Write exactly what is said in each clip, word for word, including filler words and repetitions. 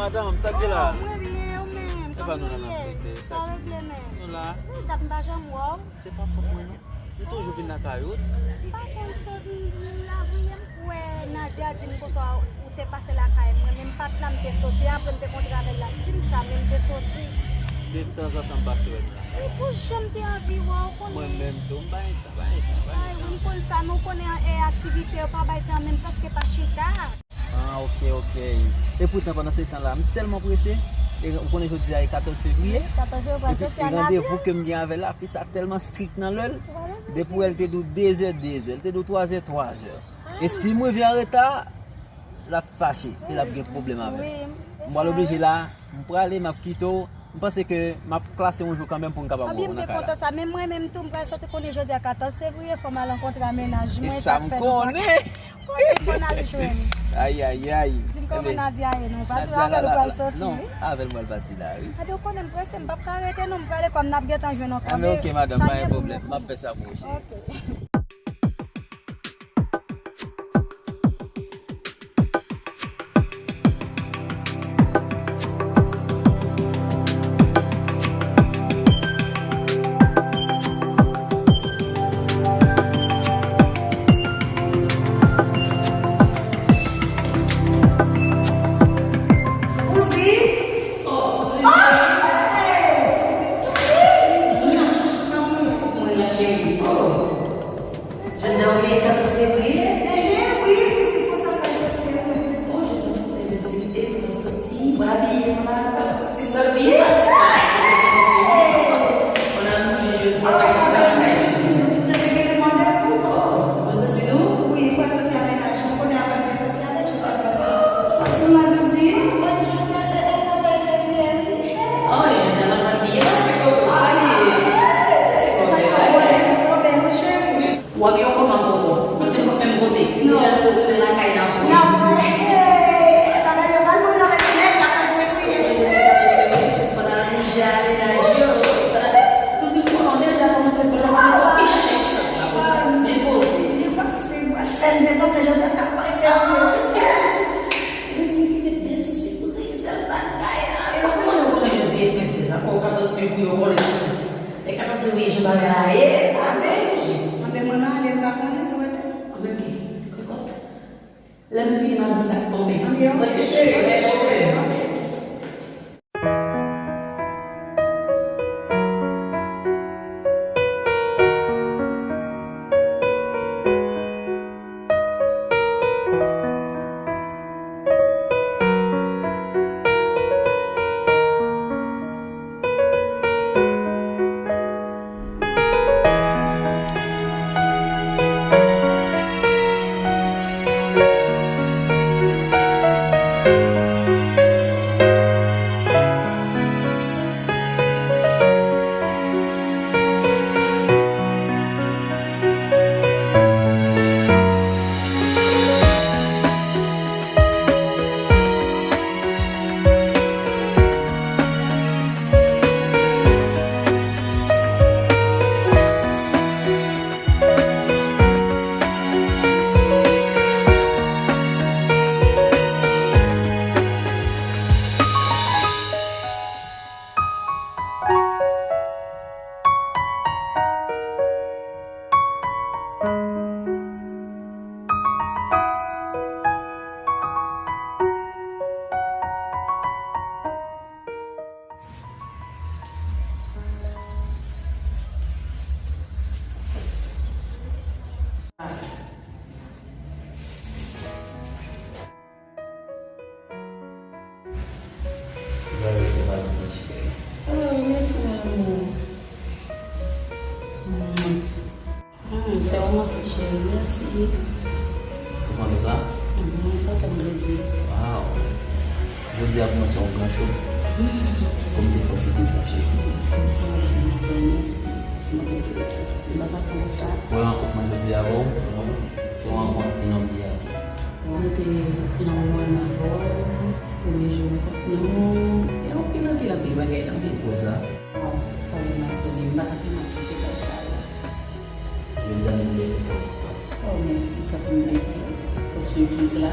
Madanm, sa k gen la? Oh, mwen byen, ou menm? Epa nou la n ap rete. Sa regle menm? Nou la. Wi, dat m pa janm wè w. Se pa fòt mwen non. M toujou vin lakay ou. M pa konn sa, m, m la vini, m wè Nadia di m konsa ou te pase lakay mwen, men m pa t la, m te soti. Apre m te kontre avè l, l ap di m sa, men m te soti. De tanzantan m pase wè nou la. Wi, pou jan m te anvi wè w, konnen. Mwen menm tou, m bay tan, bay tan, bay tan. Ay, wi, m konn sa, men w konnen, e, aktivite yo pa bay tan menm prèske pa chita. Ah, ok, ok. E poutan, pandan se tan la, m tèlman prese. E ou konnen jodi a e katòz fevriye. Katòz fevriye, pral soti an avril. Epi randevou ke m gen avè l la, fi sa tèlman strik nan lè l. Depi w wè l te di w de zè, de zè. L te di w twa zè, twa zè. E si m rive an reta, l ap fache. E l ap gen pwoblèm avè m. Wi, m pral oblije la, m prale, m ap kite w. M panse ke m ap klase yon jou kanmenm pou n kapab wè w nan kay la. Anben, m byen kontan sa. Men mwen menm tou, m pral soti konnen jodi a katòz fevriye, fò m al rankontre a mennaj mwen, e sa k fè nou pa ka. Konnen fò n al jwenn. Ay, ay, ay. Di m kòman Nadia ye, non? Pa di m avè l ou pral soti, wi. Non, avè l m pral pati la, wi. Anben, ou konnen m prese, m p ap ka rete, non, m prale kòm n ap gentan jwenn ankò. Anben, ok, madanm, pa gen pwoblèm. M ap fè sa pou ou, cheri. Ok. Jodi a, ou gen katòz fevriye? Enhen, wi, pitit konsa pral soti, wi. Oh, jodi a se le dix-huit, e pou nou soti, pou abiye, pou nou al soti, pou abiye. Yes! Pou nou al mouri jodi a, pa chita lakay nou. Mwen te gen lòt randevou. Oh, pou soti nou? Wi, pral soti a mennaj mwen, konnen avan m te soti avè l, jodi a pral soti. Soti madanm. Wi, jodi a, e, e, katòz fevriye, wi. Oh, jodi a, mwen pral abiye, se kòman sa ye? Se kòman sa ye? Ou abiye w kòman ankò? Paske m pap menm pote. Non. Deja nou retounen lakay n ap wè. N ap wè. Bagay yo pral manje avèk nèg la, pa vre, wi. Pandan nou jale laj yo. Paske m konnen w deja kòmanse pran yon ti chèk chak la. Li poze. Li pase, mwen fè l depanse, jan tèt ap bay fè l. Li di li te bèl sipriz, bèl bagay la. Sa konnen w konnen jodi e fèt deja, ankò katòz fevriye w konnen. E ka pase wi, jan bagay la ye, pa te bouje. Anben, mwen m ale, m pa konnen si w rete. Anben, ok. Kòkòt. Lè m vini, m a di w sa k tonbe. Anben, ok, cheri, ok, cheri. Ok. Joyeux Saint Valentin, chérie. Oh, mèsi, mon amour. Mm. Mm, c'est romantique, chérie. Merci. Ou konn sa? Mm, sa fè m plezi. Wow. Jodi a pou mwen se yon gran jou. Kòm te fò site sa, cheri. Mèsi, mèsi. Sa fè m plezi. Mwen pa konn sa. Pou rankont mwen jodi a, bon, se yon rankont inoubliyab. Mwen te nan moman avè w, premye jou rankont nou, e anpil, anpil, anpil bagay nan vi. Pou sa? Bon, sa vin mal tande, m pa ta te mal kite kòb sa yo. Jodi a nou vle fè pou mwen. Oh, mèsi, sa fè m plezi pou sipriz la.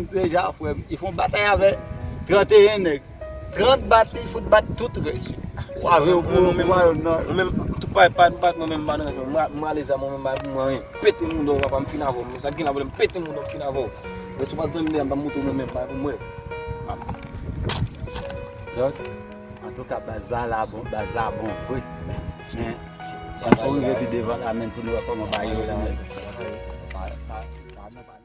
m deja, frè m. Li fè yon batay avè trannteyen nèg. Trant bat, li fout bat tout rès yo. Ou avè yo pou yo, pou yo, non. Mwen menm, tout pa, pa, pa, mwen menm, pa nan rès, mwen, mwen ale zam, mwen menm, pa pou mwen, anyen. Pete mouda w, papa, m fin avè w. Sa k gen la, vòlè, m pete mouda w, m fin avè w. Mwen, si w pa t zanmi m, m pa pou mwen, pa pou mwen. Dòk, antouka, baz la, la bon, baz la bon vre. Men, ann fè w rive pi devan la, men pou nou wè kòman bagay yo la. Pa, pa, pa, nou pa